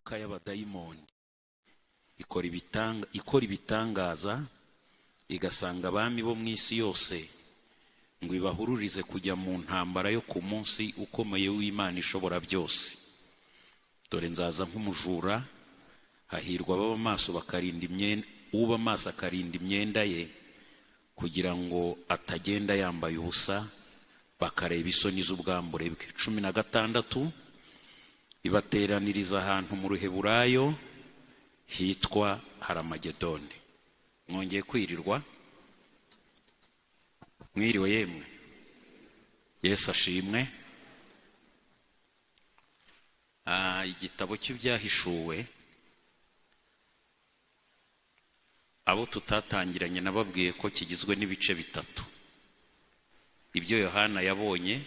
Imyuka y'abadayimoni ikora ibitangaza, igasanga abami bo mu isi yose ngo ibahururize kujya mu ntambara yo ku munsi ukomeye w'Imana ishobora byose. Dore nzaza nk'umujura, hahirwa ababa maso bakarinda imyenda, uba maso akarinda imyenda ye, kugira ngo atagenda yambaye ubusa, bakareba isoni z'ubwambure bwe. 16, ibateraniriza ahantu mu Ruheburayo hitwa Haramagedoni. Mwongeye kwirirwa, mwiriwe yemwe, Yesu ashimwe. Igitabo cy'Ibyahishuwe, abo tutatangiranye nababwiye ko kigizwe n'ibice bitatu: ibyo Yohana yabonye,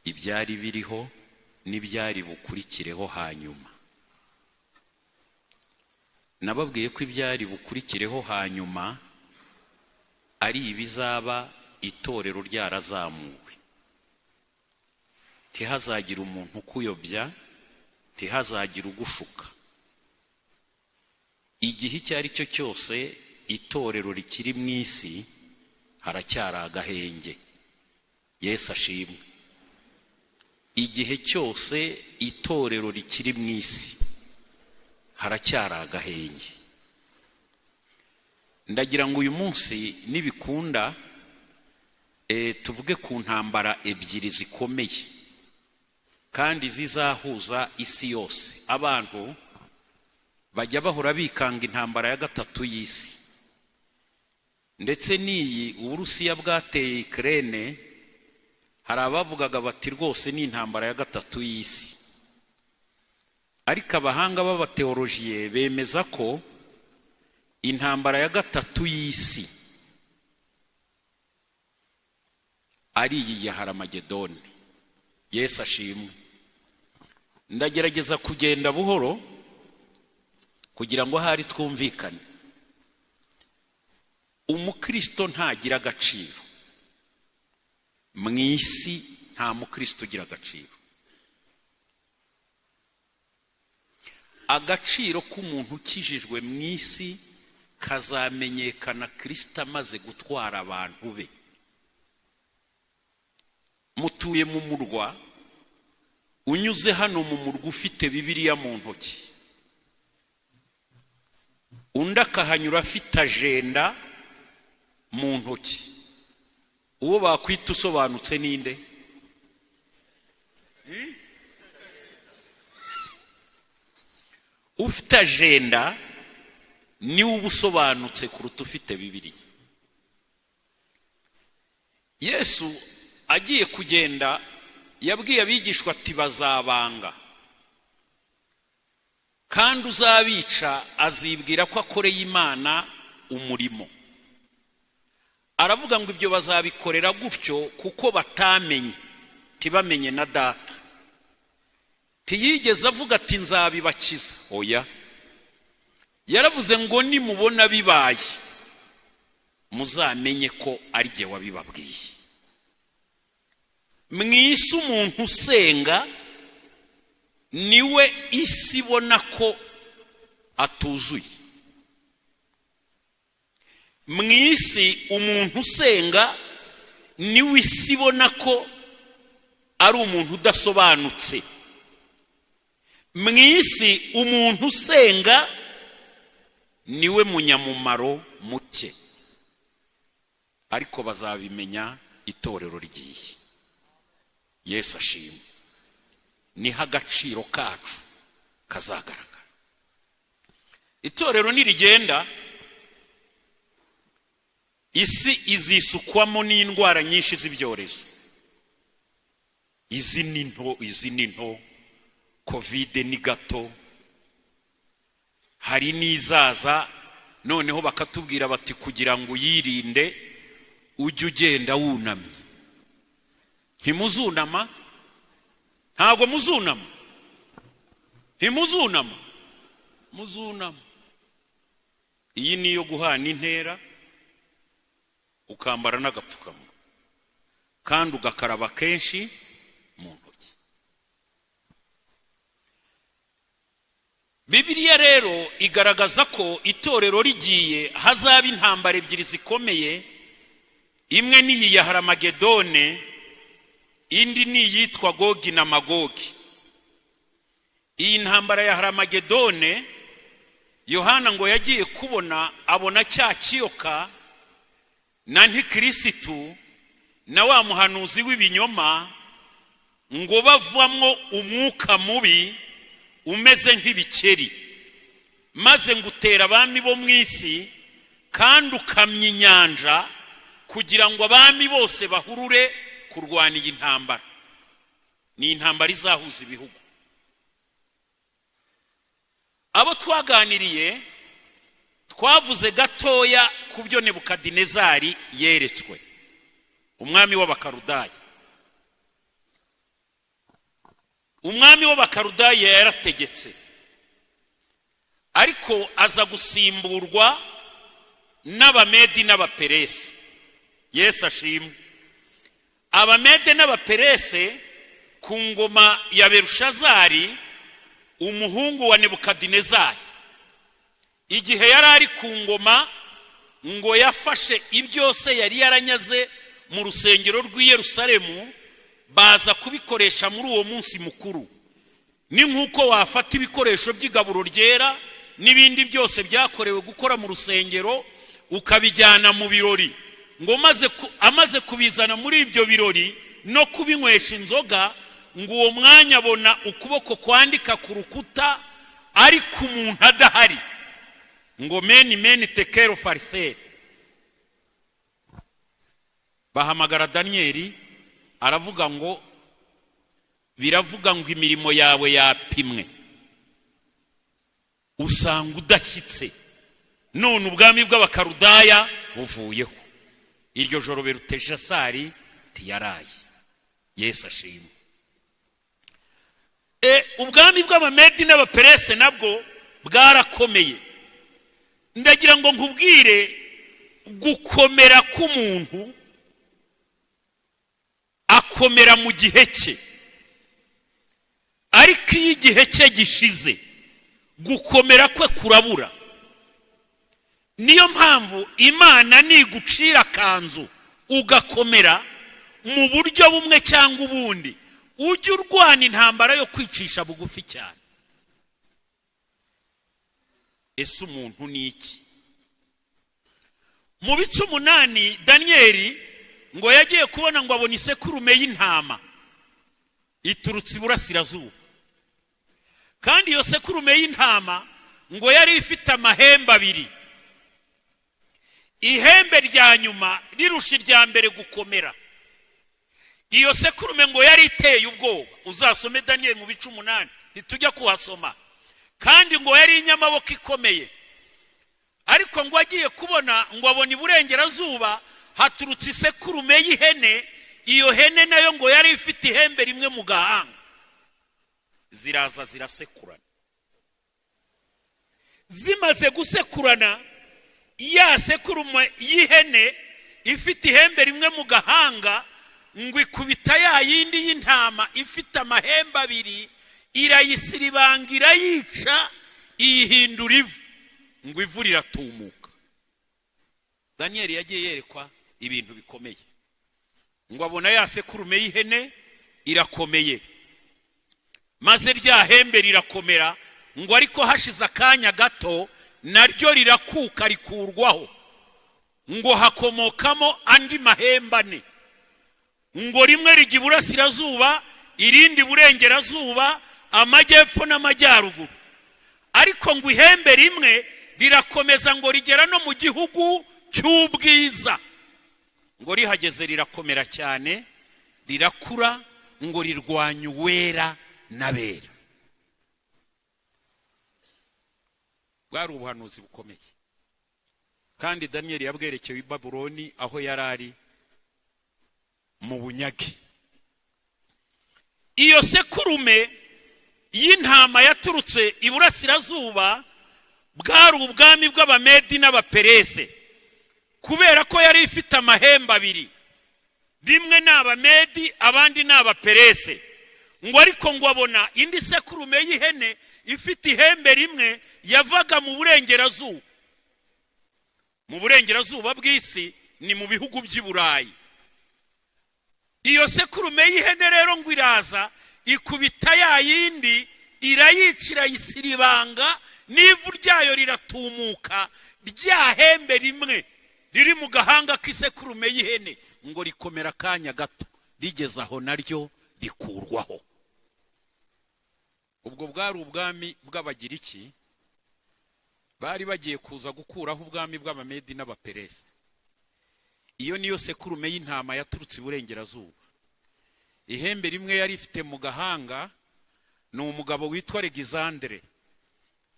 ibyari biriho n'ibyari bukurikireho hanyuma. Nababwiye ko ibyari bukurikireho hanyuma ari ibizaba itorero ryarazamuwe. Ntihazagire umuntu ukuyobya, ntihazagire ugushuka. Igihe icyo ari cyo cyose itorero rikiri mu isi, haracyari agahenge. Yesu ashimwe. Igihe cyose itorero rikiri mu isi, haracyari agahenge. Ndagira ngo uyu munsi nibikunda tuvuge ku ntambara ebyiri zikomeye kandi zizahuza isi yose. Abantu bajya bahora bikanga intambara ya gatatu y'isi, ndetse n'iyi Uburusiya bwateye Ukraine, hari abavugaga bati rwose ni intambara ya gatatu y'isi. Ariko abahanga b'abateolojiye bemeza ko intambara ya gatatu y'isi ari iyi ya Haramagedoni. Yesu ashimwe. Ndagerageza kugenda buhoro kugira ngo ahari twumvikane. Umukristo ntagira agaciro mu isi, nta mukristo ugira agaciro. Agaciro k'umuntu ukijijwe mu isi kazamenyekana Kristo amaze gutwara abantu be. Mutuye mu murwa, unyuze hano mu murwa ufite Bibiliya mu ntoki, undi akahanyura afite ajenda mu ntoki, uwo bakwita usobanutse ninde? Ufite ajenda niwe uba usobanutse kuruta ufite Bibiliya. Yesu agiye kugenda yabwiye abigishwa ati bazabanga, kandi uzabica azibwira ko akoreye Imana umurimo. Aravuga ngo ibyo bazabikorera gutyo kuko batamenye, ntibamenye na data. Ntiyigeze avuga ati nzabibakiza, oya. Yaravuze ngo nimubona bibaye muzamenye ko ari jye wabibabwiye. Mu isi umuntu usenga niwe isi ibona ko atuzuye. Mu isi umuntu usenga niwe isi ibona ko ari umuntu udasobanutse. Mu isi umuntu usenga niwe munyamumaro muke, ariko bazabimenya itorero rigiye. Yesu ashimwe. Niho agaciro kacu kazagaragara. Itorero nirigenda, isi izisukwamo n'indwara nyinshi z'ibyorezo. Izi ni nto, izi ni nto, Kovide ni gato, hari n'izaza noneho bakatubwira bati kugira ngo uyirinde ujye ugenda wunamye. Ntimuzunama? Ntabwo muzunama? Ntimuzunama? Muzunama. Iyi ni iyo guhana intera, ukambara n'agapfukamunwa kandi ugakaraba kenshi mu ntoki. Bibiliya rero igaragaza ko itorero rigiye hazaba intambara ebyiri zikomeye. Imwe ni iyi ya Haramagedone, indi ni iyitwa Gogi na Magogi. Iyi ntambara ya Haramagedone, Yohana ngo yagiye kubona abona cya kiyoka na ntikirisitu na wa muhanuzi w'ibinyoma ngo bavamwo umwuka mubi umeze nk'ibikeri, maze ngo utera abami bo mu isi kandi ukamya inyanja kugira ngo abami bose bahurure kurwana iyi ntambara. Ni intambara izahuza ibihugu. Abo twaganiriye twavuze gatoya ku byo Nebukadinezari yeretswe, umwami w'Abakarudaya. Umwami w'Abakarudaya yarategetse, ariko aza gusimburwa n'Abamedi n'Abaperesi. Yesu ashimwe. Abamede n'Abaperese ku ngoma ya Berushazari, umuhungu wa Nebukadinezari, igihe yari ari ku ngoma, ngo yafashe ibyose yari yaranyaze mu rusengero rw'i Yerusalemu, baza kubikoresha muri uwo munsi mukuru. Ni nk'uko wafata ibikoresho by'igaburo ryera n'ibindi byose byakorewe gukora mu rusengero ukabijyana mu birori. Ngo amaze kubizana muri ibyo birori no kubinywesha inzoga, ngo uwo mwanya abona ukuboko kwandika ku rukuta ariko umuntu adahari, ngo meni meni tekero fariseri. Bahamagara Daniyeli, aravuga ngo biravuga ngo imirimo yawe yapimwe, usanga udashyitse, none ubwami bw'Abakarudaya buvuyeho. Iryo joro Beruteshasari ntiyaraye. Yesu ashimwe. Ubwami bw'Abamedi n'Abaperese nabwo bwarakomeye. Ndagira ngo nkubwire, gukomera k'umuntu, akomera mu gihe cye, ariko iyo igihe cye gishize gukomera kwe kurabura. Niyo mpamvu Imana nigucira akanzu ugakomera mu buryo bumwe cyangwa ubundi, ujye urwana intambara yo kwicisha bugufi cyane. Ese umuntu ni iki? Mu bice 8, Daniyeli ngo yagiye kubona ngo abona isekurume y'intama iturutse iburasirazuba, kandi iyo sekurume y'intama ngo yari ifite amahembe abiri, ihembe rya nyuma rirusha irya mbere gukomera. Iyo sekurume ngo yari iteye ubwoba. Uzasome Daniyeli mu bice 8, ntitujya kuhasoma. Kandi ngo yari inyamaboko ikomeye. Ariko ngo agiye kubona ngo abona iburengerazuba haturutse isekurume y'ihene. Iyo hene nayo ngo yari ifite ihembe rimwe mu gahanga. Ziraza zirasekurana. Zimaze gusekurana, ya sekurume y'ihene ifite ihembe rimwe mu gahanga ngo ikubita ya yindi y'intama ifite amahembe abiri, irayisiribanga, irayica, iyihindura ivu, ngo ivu riratumuka. Daniyeli yagiye yerekwa ibintu bikomeye. Ngo abona ya sekurume y'ihene irakomeye, maze rya hembe rirakomera, ngo ariko hashize akanya gato naryo rirakuka, rikurwaho, ngo hakomokamo andi mahembe ane, ngo rimwe rijya iburasirazuba, irindi iburengerazuba, amajyepfo n'amajyaruguru. Ariko ngo ihembe rimwe rirakomeza, ngo rigera no mu gihugu cy'ubwiza. Ngo rihageze rirakomera cyane, rirakura, ngo rirwanya uwera n'abera. Bwari ubuhanuzi bukomeye, kandi Daniyeli yabwerekewe i Babuloni aho yari ari mu bunyage. Iyo sekurume y'intama yaturutse iburasirazuba bwari ubwami bw'Abamedi n'Abaperese, kubera ko yari ifite amahembe abiri, rimwe ni Abamedi, abandi ni Abaperese. Ngo ariko ngo abona indi sekurume y'ihene ifite ihembe rimwe yavaga mu burengerazuba, mu burengerazuba bw'isi, ni mu bihugu by'i Burayi. Iyo sekurume y'ihene rero ngo iraza ikubita ya yindi, irayica, irayisiribanga, n'ivu ryayo riratumuka. Rya hembe rimwe riri mu gahanga k'isekurume y'ihene ngo rikomera akanya gato, rigeze aho naryo rikurwaho. Ubwo bwari ubwami bw'Abagiriki bari bagiye kuza gukuraho ubwami bw'Abamedi n'Abaperesi. Iyo niyo sekurume y'intama yaturutse iburengerazuba. Ihembe rimwe yari ifite mu gahanga ni umugabo witwa Alexandre,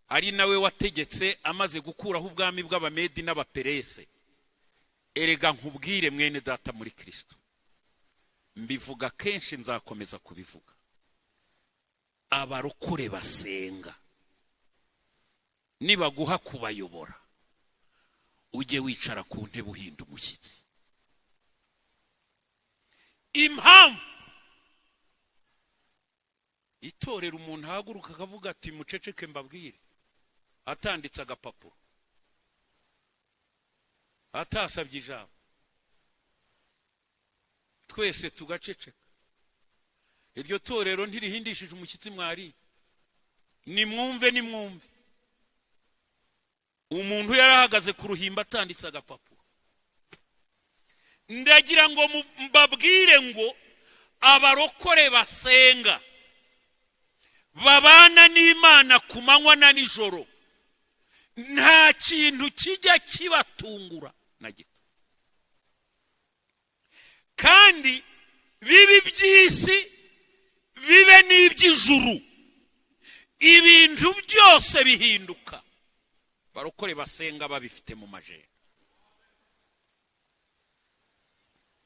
ari nawe wategetse amaze gukuraho ubwami bw'Abamedi n'Abaperese. Erega nkubwire, mwene data muri Kirisito, mbivuga kenshi, nzakomeza kubivuga: abarokore basenga, nibaguha kubayobora, ujye wicara ku ntebe uhinda umushyitsi. Impamvu itorero umuntu ahaguruka akavuga ati: "Muceceke mbabwire," atanditse agapapuro, atasabye ijambo, twese tugaceceka, iryo torero ntirihindishije umushyitsi. Mwari nimwumve, nimwumve, umuntu yarahagaze ku ruhimbi atanditse agapapuro. Ndagira ngo mbabwire ngo abarokore basenga, babana n'Imana ku manywa na nijoro, nta kintu kijya kibatungura na gito. Kandi bibe iby'isi, bibe n'iby'ijuru, ibintu byose bihinduka, barokore basenga babifite mu majeri.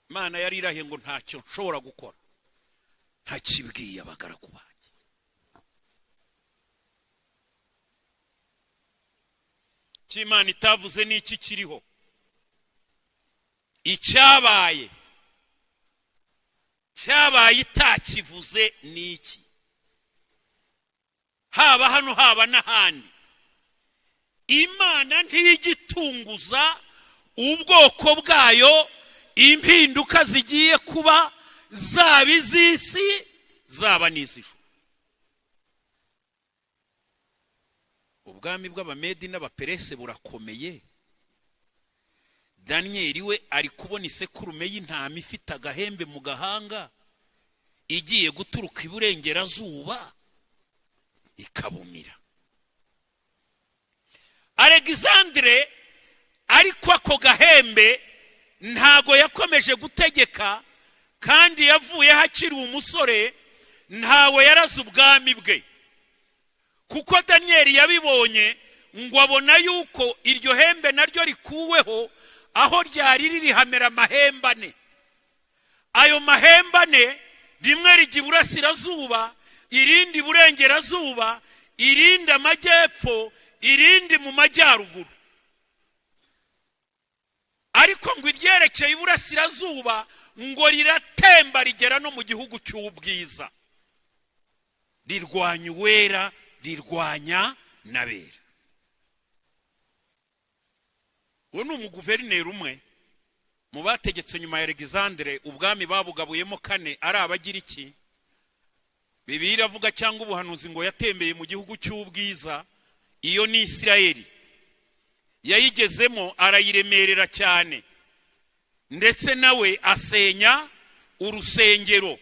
Imana yari irahiye ngo ntacyo nshobora gukora ntakibwiye abagaragu banjye. Icyo Imana itavuze ni iki kiriho? Icyabaye cyabaye, itakivuze ni iki? Haba hano, haba n'ahandi, Imana ntiyigitunguza ubwoko bwayo. Impinduka zigiye kuba, zaba iz'isi, zaba n'iz'ijuru. Ubwami bw'Abamedi n'Abaperese burakomeye. Daniyeli we ari kubona isekurume y'intama ifite agahembe mu gahanga igiye guturuka iburengerazuba ikabumira. Alexandre ariko ako gahembe ntago yakomeje gutegeka, kandi yavuyeho akiri umusore, ntawe yaraze ubwami bwe. Kuko Daniyeli yabibonye, ngo abona yuko iryo hembe naryo rikuweho, aho ryari riri hamera amahembe ane. Ayo mahembe ane, rimwe rijya iburasirazuba, irindi iburengerazuba, irindi amajyepfo, irindi mu majyaruguru. Ariko ngo iryerekeye iburasirazuba ngo riratemba rigera no mu gihugu cy'ubwiza, rirwanya uwera, rirwanya n'abera. Uwo ni umuguverineri umwe mu bategetse nyuma ya Alexandre. Ubwami babugabuyemo kane, ari Abagiriki. Bibiliya iravuga, cyangwa ubuhanuzi, ngo yatembeye mu gihugu cy'ubwiza. Iyo ni Isirayeli. Yayigezemo arayiremerera cyane, ndetse nawe asenya urusengero,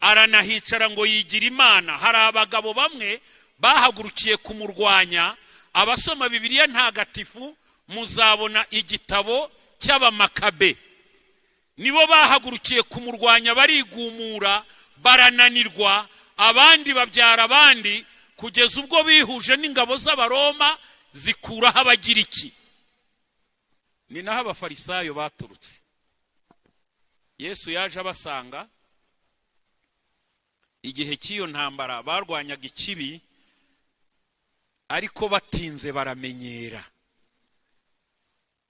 aranahicara ngo yigira Imana. Hari abagabo bamwe bahagurukiye kumurwanya. Abasoma Bibiliya ntagatifu muzabona igitabo cy'Abamakabe. Nibo bahagurukiye kumurwanya, barigumura, barananirwa. Abandi babyara abandi, kugeza ubwo bihuje n'ingabo z'Abaroma zikuraho Abagiriki. Ni naho Abafarisayo baturutse. Yesu yaje abasanga igihe cy'iyo ntambara. Barwanyaga ikibi, ariko batinze baramenyera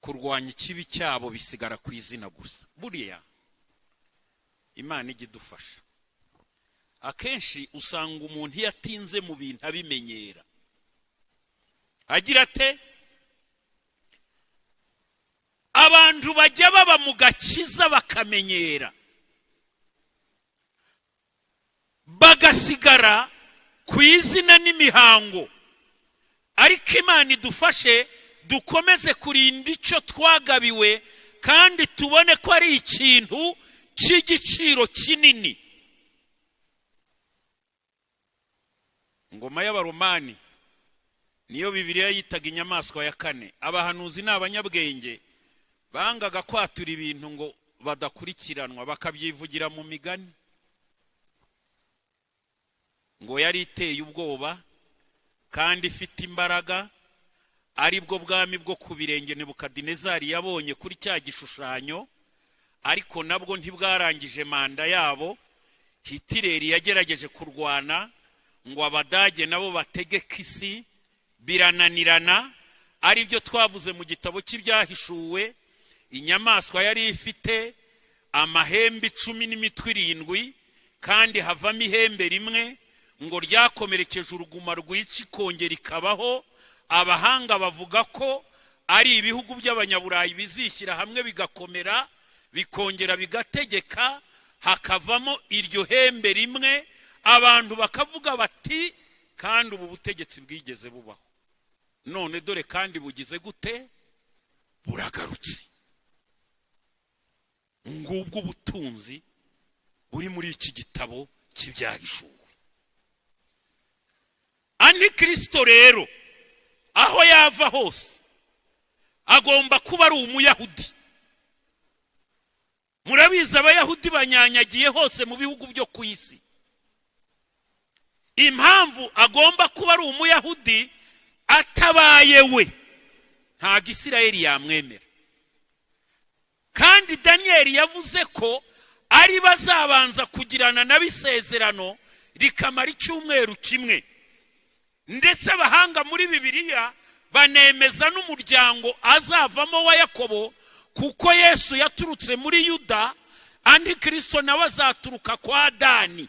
kurwanya ikibi cyabo, bisigara ku izina gusa. Buriya Imana ijya idufasha. Akenshi usanga umuntu iyo atinze mu bintu abimenyera. Agira ate? Abantu bajya baba mu gakiza bakamenyera, bagasigara ku izina n'imihango. Ariko Imana idufashe dukomeze kurinda icyo twagabiwe, kandi tubone ko ari ikintu cy'igiciro kinini. Ingoma y'Abaromani niyo Bibiliya yitaga inyamaswa ya kane. Abahanuzi ni abanyabwenge, bangaga kwatura ibintu ngo badakurikiranwa, bakabyivugira mu migani. Ngo yari iteye ubwoba kandi ifite imbaraga, aribwo bwami bwo ku birenge Nebukadinezari yabonye kuri cya gishushanyo, ariko nabwo ntibwarangije manda yabo. Hitireri yagerageje kurwana ngo Abadage nabo bategeke isi, birananirana. Aribyo twavuze mu gitabo cy'Ibyahishuwe. Inyamaswa yari ifite amahembe 10 n'imitwe 7, kandi havamo ihembe rimwe ngo ryakomerekeje uruguma rwica ikongera ikabaho. Abahanga bavuga ko ari ibihugu by'Abanyaburayi bizishyira hamwe bigakomera, bikongera bigategeka, hakavamo iryo hembe rimwe. Abantu bakavuga bati kandi ubu butegetsi bwigeze bubaho, none dore kandi bugize gute? Buragarutse. Ngubwo ubutunzi buri muri iki gitabo cy'Ibyahishuwe. Antikristo rero aho yava hose agomba kuba ari Umuyahudi. Murabizi, Abayahudi banyanyagiye hose mu bihugu byo ku isi. Impamvu agomba kuba ari Umuyahudi, atabaye we ntabwo Isirayeli yamwemera. Kandi Daniyeli yavuze ko ari bazabanza kugirana n'abisezerano rikamara icyumweru kimwe. Ndetse abahanga muri Bibiliya banemeza n'umuryango azavamo wa Yakobo, kuko Yesu yaturutse muri Yuda, Antikristo nawe azaturuka kwa Dani.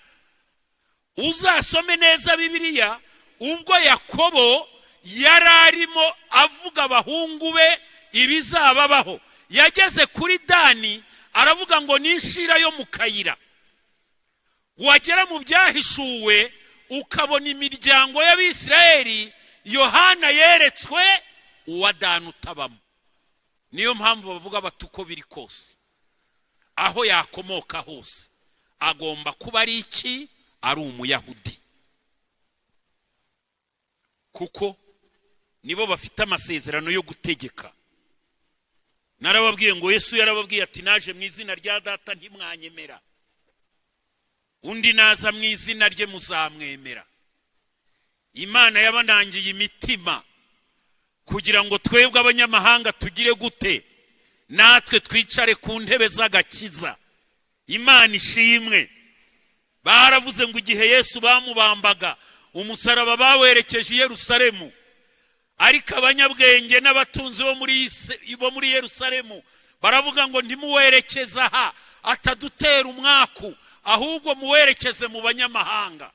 Uzasome neza Bibiliya, ubwo Yakobo yari arimo avuga abahungu be ibizababaho, yageze kuri Dani aravuga ngo ni inshira yo mu kayira. Wagera mu Byahishuwe ukabona imiryango y'Abisirayeli Yohana yeretswe, uwa Dani utabamo. Niyo mpamvu bavuga bati uko biri kose, aho yakomoka hose, agomba kuba ari iki? Ari Umuyahudi, kuko nibo bafite amasezerano yo gutegeka. Narababwiye ngo Yesu yarababwiye ati naje mu izina rya Data ntimwanyemera, undi naza mu izina rye muzamwemera. Imana yabanangiye imitima kugira ngo twebwe abanyamahanga tugire gute? Natwe twicare ku ntebe z'agakiza. Imana ishimwe. Baravuze ngo igihe Yesu bamubambaga, umusaraba bawerekeje i Yerusalemu, ariko abanyabwenge n'abatunzi bo muri Yerusalemu baravuga ngo ntimuwerekeze aha atadutera umwaku, ahubwo muwerekeze mu banyamahanga.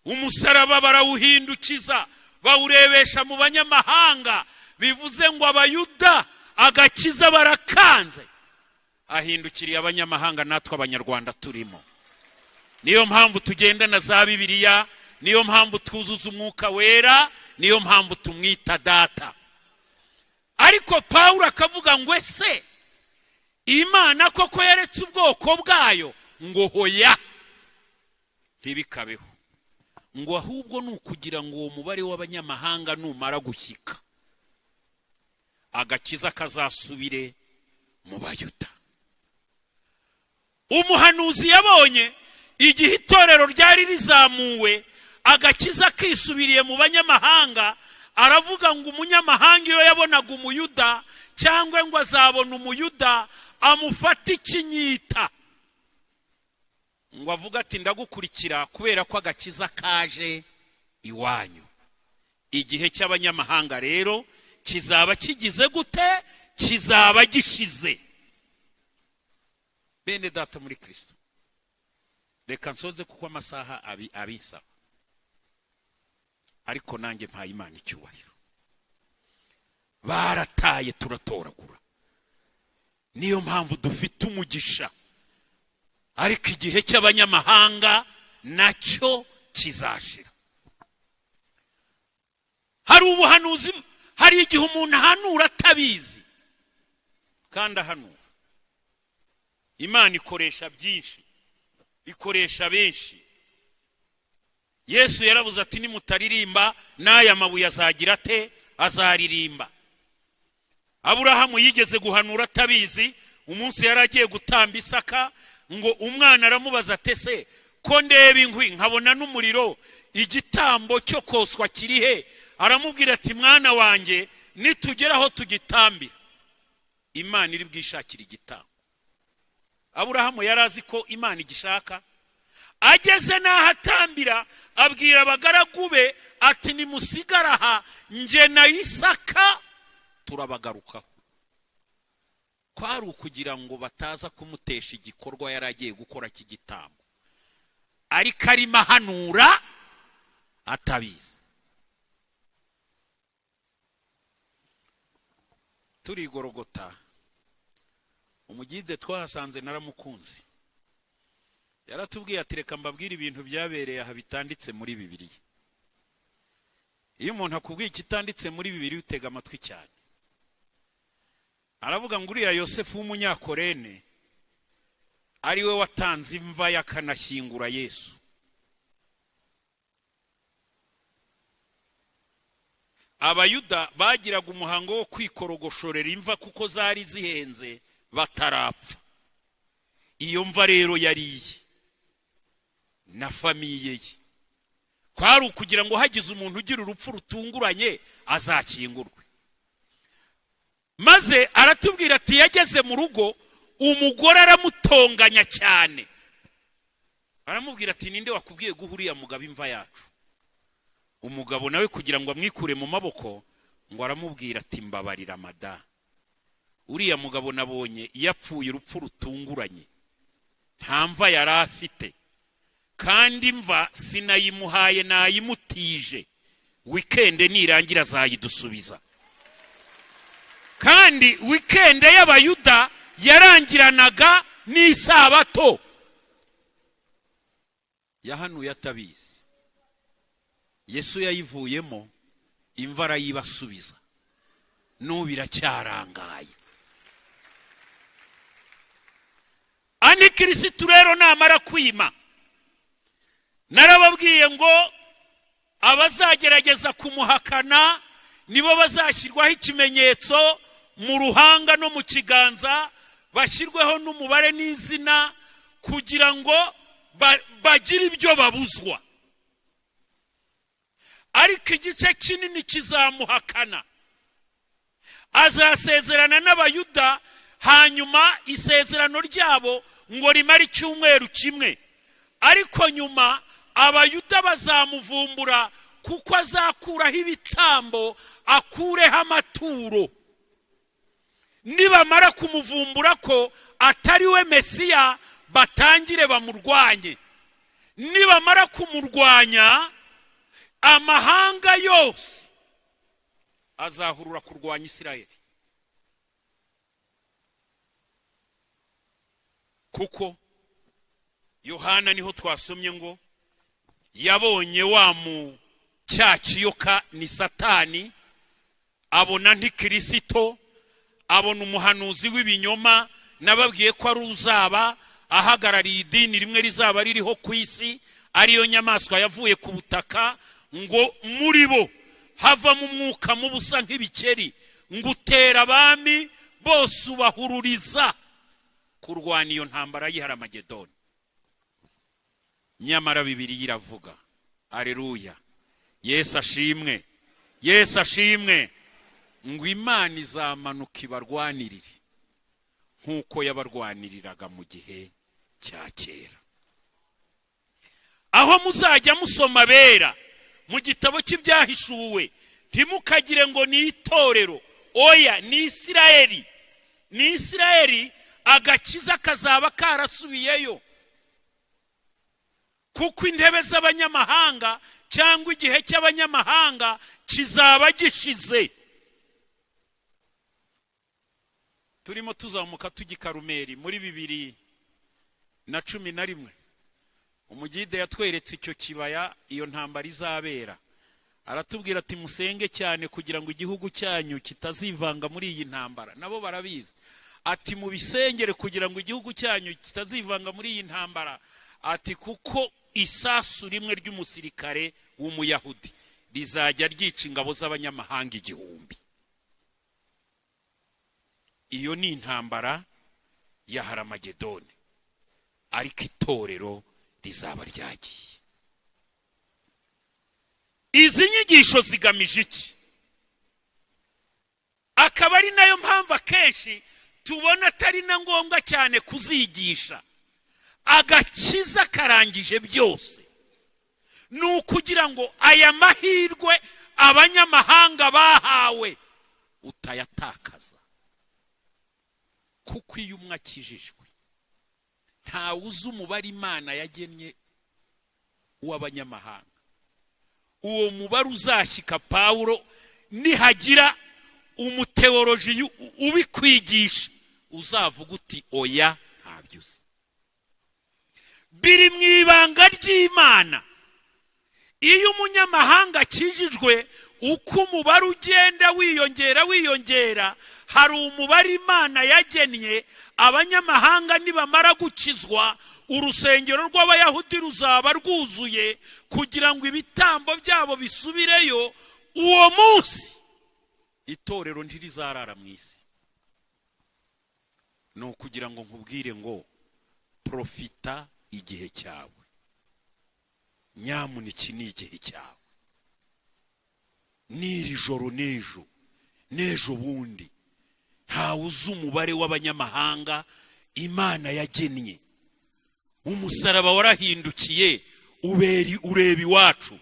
Umusaraba barawuhindukiza, bawurebesha mu banyamahanga. Bivuze ngo Abayuda agakiza barakanze, ahindukiriye abanyamahanga, natwe Abanyarwanda turimo. Niyo mpamvu tugendana za Bibiliya, niyo mpamvu twuzuza Umwuka Wera, niyo mpamvu tumwita Data. Ariko Pawulo akavuga ngo ese Imana koko yaretse ubwoko bwayo? Ngo hoya, ntibikabeho. Ngo ahubwo ni ukugira ngo uwo mubare w'abanyamahanga numara gushyika, agakiza kazasubire mu Bayuda. Umuhanuzi yabonye igihe itorero ryari rizamuwe, agakiza kisubiriye mu banyamahanga. Aravuga ngo umunyamahanga iyo yabonaga Umuyuda, cyangwa ngo azabona Umuyuda, amufate ikinyita, ngo avuge ati ndagukurikira kubera ko agakiza kaje iwanyu. Igihe cy'abanyamahanga rero kizaba kigize gute? Kizaba gishize. Bene Data muri Kirisito, Reka nsoze kuko amasaha abisaba, ariko nanjye mpaye Imana icyubahiro. Barataye turatoragura, niyo mpamvu dufite umugisha. Ariko igihe cy'abanyamahanga nacyo kizashira. Hari ubuhanuzi, hari igihe umuntu ahanura atabizi kandi ahanura. Imana ikoresha byinshi, ikoresha benshi. Yesu yarabuze ati: "Nimutaririmba, n'aya mabuye azagira ate? Azaririmba." Aburahamu yigeze guhanura atabizi. Umunsi yari agiye gutamba Isaka, ngo umwana aramubaza ati: "Ese ko ndeba inkwi nkabona n'umuriro, igitambo cyo koswa kiri he?" Aramubwira ati: "Mwana wanjye, nitugera aho tugitambira, Imana iri bwishakire igitambo." Aburahamu yari azi ko Imana igishaka. Ageze n'aho atambira, abwira abagaragu be ati: "Nimusigare aha, njye na Isaka turabagarukaho." Kwari ukugira ngo bataza kumutesha igikorwa yari agiye gukora cy'igitambo, ariko arimo ahanura atabizi. Turigorogota umugide twahasanze, naramukunze. Yaratubwiye ati: "Reka mbabwire ibintu byabereye aha bitanditse muri Bibiliya." Iyo umuntu akubwiye ikitanditse muri Bibiliya, utega amatwi cyane. Aravuga ngo uriya Yosefu w'Umunyakorene, ari we watanze imva yakanashyingura Yesu, Abayuda bagiraga umuhango wo kwikorogoshorera imva kuko zari zihenze batarapfa. Iyo mva rero yari iye na famille ye, kwari ukugira ngo hagize umuntu ugira urupfu rutunguranye azakingurwe. Maze aratubwira ati: yageze mu rugo, umugore aramutonganya cyane, aramubwira ati: "Ninde wakubwiye guha uriya mugabo imva yacu?" Umugabo nawe kugira ngo amwikure mu maboko, ngo aramubwira ati: "Mbabarira mada, uriya mugabo nabonye yapfuye urupfu rutunguranye, nta mva yari afite, kandi imva sinayimuhaye, nayimutije, weekend nirangira azayidusubiza." Kandi weekend y'Abayuda yarangiranaga n'isabato. Yahanuye atabizi. Yesu yayivuyemo, imva arayibasubiza, n'ubu iracyarangaye. Antikirisitu rero namara kwima, narababwiye ngo abazagerageza kumuhakana nibo bazashyirwaho ikimenyetso mu ruhanga no mu kiganza, bashyirweho n'umubare n'izina kugira ngo bagire ibyo babuzwa. Ariko igice kinini kizamuhakana. Azasezerana n'Abayuda, hanyuma isezerano ryabo ngo rimare icyumweru kimwe, ariko nyuma Abayuda bazamuvumbura, kuko azakuraho ibitambo, akureho amaturo. Nibamara kumuvumbura ko atari we Mesiya, batangire bamurwanye. Nibamara kumurwanya, amahanga yose azahurura kurwanya Isirayeli, kuko Yohana niho twasomye ngo yabonye wa mu cya kiyoka ni Satani, abona ntikirisito, abona umuhanuzi w'ibinyoma. Nababwiye ko ari uzaba ahagarariye idini rimwe rizaba ririho ku isi, ariyo nyamaswa yavuye ku butaka, ngo muri bo havamo umwuka mubi usa nk'ibikeri, ngo utera abami bose ubahururiza kurwana iyo ntambara y'Iharamagedoni. Nyamara Bibiliya iravuga, aleluya, Yesu ashimwe, Yesu ashimwe, ngo Imana izamanuka ibarwanirire nk'uko yabarwaniriraga mu gihe cya kera. Aho muzajya musoma bera mu gitabo cy'Ibyahishuwe, ntimukagire ngo ni itorero, oya, ni Isirayeli, ni Isirayeli. Agakiza kazaba karasubiyeyo. Kuko intebe z'abanyamahanga cyangwa igihe cy'abanyamahanga kizaba gishize. Turimo tuzamuka tujya i Karumeli muri 2011, umugide yatweretse icyo kibaya iyo ntambara izabera. Aratubwira ati: "Musenge cyane kugira ngo igihugu cyanyu kitazivanga muri iyi ntambara." Nabo barabizi. Ati: "Mubisengere kugira ngo igihugu cyanyu kitazivanga muri iyi ntambara." Ati: "Kuko isasu rimwe ry'umusirikare w'umuyahudi rizajya ryica ingabo z'abanyamahanga 1000." Iyo ni intambara ya Haramagedoni, ariko itorero rizaba ryagiye. Izi nyigisho zigamije iki? Akaba ari nayo mpamvu akenshi tubona atari na ngombwa cyane kuzigisha. Agakiza karangije byose. Ni ukugira ngo aya mahirwe abanyamahanga bahawe utayatakaza, kuko iyo umwe akijijwe, ntawe uzi umubare Imana yagennye w'abanyamahanga. Uwo mubare uzashyika Pawulo, nihagira umuteoloji ubikwigisha, uzavuga uti: "Oya, ntabyo uzi." Biri mu ibanga ry'Imana. Iyo umunyamahanga akijijwe, uko umubare ugenda wiyongera wiyongera, hari umubare Imana yagennye. Abanyamahanga nibamara gukizwa, urusengero rw'Abayahudi ruzaba rwuzuye kugira ngo ibitambo byabo bisubireyo. Uwo munsi itorero ntirizarara mu isi. Ni ukugira ngo nkubwire ngo profita igihe cyawe. Nyamuna, iki ni igihe cyawe. N'iri joro, n'ejo, n'ejo bundi, ntawe uzi umubare w'abanyamahanga Imana yagennye. Umusaraba warahindukiye, uberi ureba iwacu.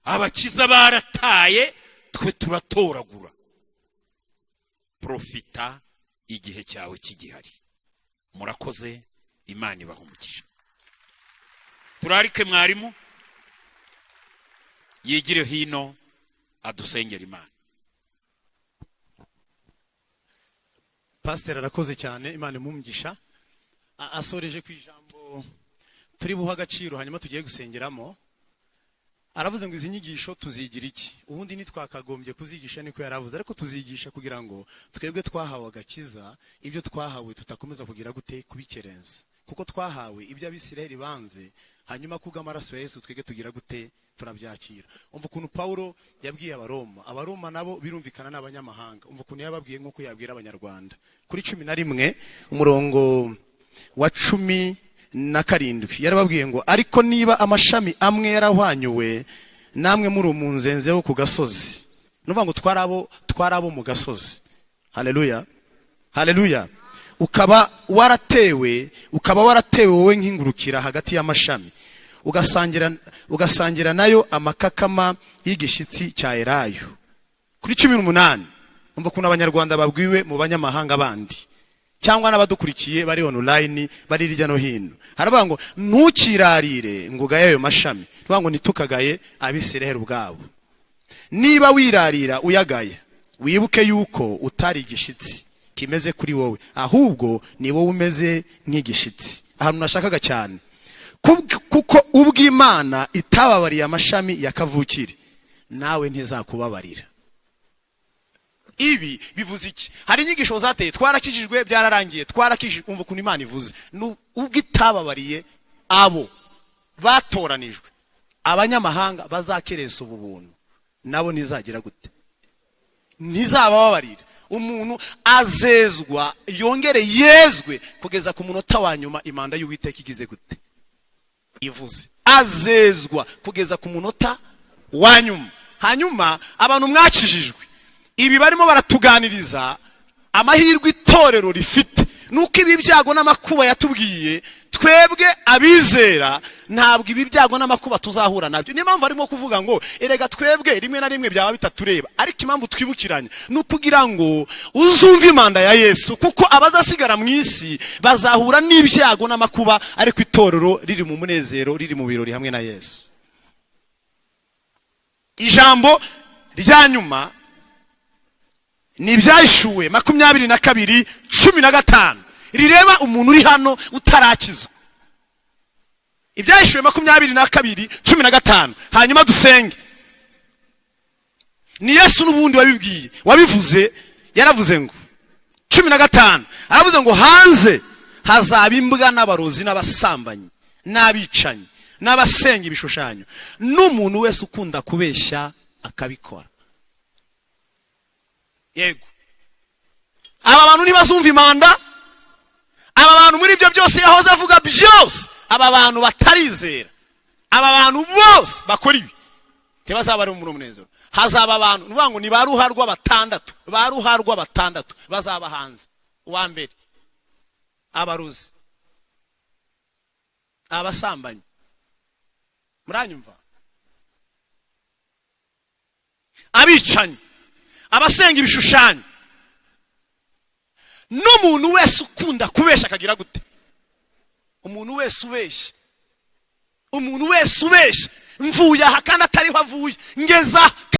Abakiza barataye, twe turatoragura. Profita igihe cyawe kigihari. Murakoze, Imana ibaha umugisha. Turarike mwarimu yigire hino adusengera Imana. Pasiteri arakoze cyane, Imana imuhe. Asoreje ku ijambo turi buhe agaciro, hanyuma tugiye gusengeramo. Aravuze ngo izi nyigisho tuzigira iki? Ubundi ntitwakagombye kuzigisha, niko yaravuze, ariko tuzigisha kugira ngo twebwe twahawe agakiza, ibyo twahawe tutakomeza kugira gute? Kubikerensa. Kuko twahawe ibyo Abisirayeli banze, hanyuma kubw'amaraso ya Yesu twebwe tugira gute? Turabyakira. Umva ukuntu Pawulo yabwiye Abaroma. Abaroma nabo birumvikana n'abanyamahanga. Umva ukuntu yababwiye nk'uko yabwira Abanyarwanda. Kuri 11, umurongo wa 17, yarababwiye ngo: "Ariko niba amashami amwe yarahwanyuwe, namwe muri umunzenze wo ku gasozi." Ni ukuvuga ngo twari abo mu gasozi. Haleluya, haleluya! Ukaba waratewe wowe nk'ingurukira hagati y'amashami, ugasangira nayo amakakama y'igishyitsi cya elayo. Kuri 18, umva ukuntu Abanyarwanda babwiwe mu banyamahanga bandi cyangwa n'abadukurikiye bari online, bari hirya no hino. Haravuga ngo: "Ntukirarire ngo ugaye ayo mashami." Tuvuga ngo ntitukagaye Abisiraheli ubwabo. "Niba wirarira uyagaya, wibuke yuko utari igishitsi kimeze kuri wowe, ahubwo ni wowe umeze nk'igishitsi." Ahantu nashakaga cyane, kuko ubw'Imana itababariye amashami ya kavukire, nawe ntizakubabarira. Ibi bivuze iki? Hari inyigisho zateye: twarakijijwe, byararangiye, twarakijijwe. Umva ukuntu Imana ivuze: ubwo itababariye abo batoranijwe, abanyamahanga bazakeresa ubu buntu, nabo ntizagira gute? Ntizabababarira. Umuntu azezwa yongere yezwe kugeza ku munota wa nyuma impanda y'Uwiteka igize gute? Ivuze. Azezwa kugeza ku munota wa nyuma. Hanyuma abantu mwakijijwe, ibi barimo baratuganiriza, amahirwe itorero rifite ni Ni uko ibi byago n'amakuba yatubwiye, twebwe abizera ntabwo ibi byago n'amakuba tuzahura nabyo. Niyo mpamvu arimo kuvuga ngo erega twebwe rimwe na rimwe byaba bitatureba, ariko impamvu twibukiranya ni ukugira ngo uzumve impanda ya Yesu, kuko abazasigara mu isi bazahura n'ibyago n'amakuba, ariko itorero riri mu munezero, riri mu birori hamwe na Yesu. Ijambo rya nyuma ni Ibyahishuwe 22:15, rireba umuntu uri hano utarakizwa. Ibyahishuwe 22:15, hanyuma dusenge. Ni Yesu n'ubundi wabibwiye, wabivuze. Yaravuze ngo 15, aravuze ngo hanze hazaba imbwa n'abarozi n'abasambanyi n'abicanyi n'abasenga ibishushanyo n'umuntu wese ukunda kubeshya akabikora. Yego, aba bantu ntibazumva impanda. Aba bantu, muri ibyo byose yahoze avuga byose, aba bantu batarizera, aba bantu bose bakora ibi, ntibazaba bari muri umunezero. Hazaba abantu, ni ukuvuga ngo ni ba ruharwa batandatu, ba ruharwa batandatu bazaba hanze. Uwa mbere, abarozi, abasambanyi, muranyumva, abicanyi, abasenga ibishushanyo n'umuntu wese ukunda kubeshya akagira gute? Umuntu wese ubeshya, umuntu wese ubeshya, mvuye aha kandi atariho avuye, ngeza.